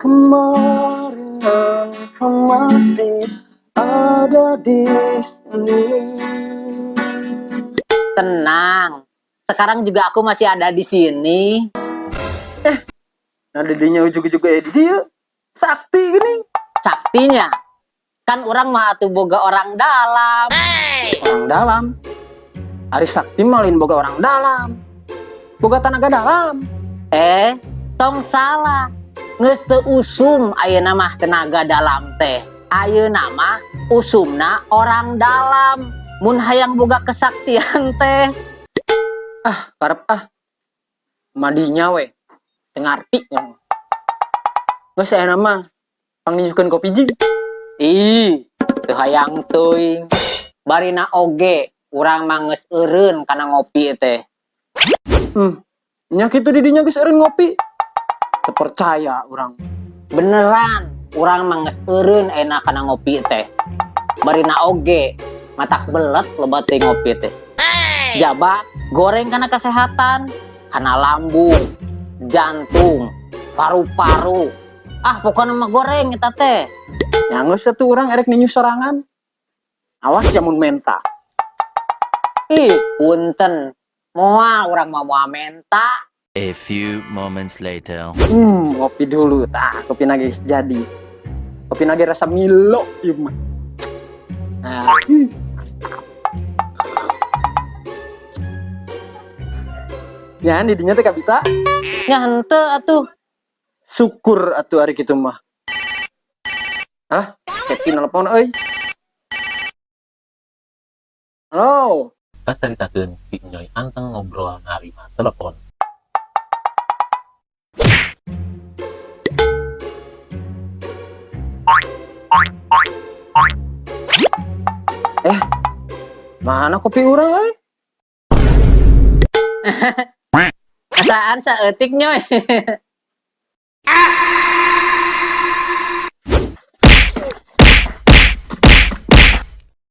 Kemarin engkau masih ada di sini. Tenang. Sekarang juga aku masih ada di sini. Nah, didinya ujug-ujug aya di dieu. Sakti gini. Saktinya. Kan urang mah atuh boga orang dalam. Orang dalam. Ari sakti mah lain boga orang dalam. Boga tenaga dalam. Eh, tong salah. Geus teu usum ayeuna mah tenaga dalam teh. Ayeuna mah usumna orang dalam. Mun hayang boga kesaktian teh. Ah, karep ah. Madinya we. Teu ngarti urang. Geus ayeuna mah pangninyuhkeun kopi ji. Ih, teu hayang teuing. Barina oge urang mah geus eureun kana ngopi teh. Nya kitu didinya geus eureun ngopi. Teu percaya urang. Beneran, urang mah geus eureun ayeuna kana ngopi teh. Barina oge matak belet loba teh ngopi teh. Jaba goreng kana kesehatan, kana lambung, jantung, paru-paru. Ah, pokoknya mah goreng eta teh. Ya geus atuh urang erek ninyuh sorangan. Awas ya mun menta. Ih, punten. Moal urang mah moal menta. A few moments later. Ngopi dulu. Tah, kopi geus jadi. Kopi nage rasa Milo ieu mah. Nah. Ya, didinya teh kabita. Nya henteu atuh. Syukur atuh ari kitu mah. Hah? Cepi nelpon euy. Halo. Kacaritakeun si Nyoy Anteng ngobrol narima telepon. Mana kopi urang euy? Asaan saeutik, Nyoy.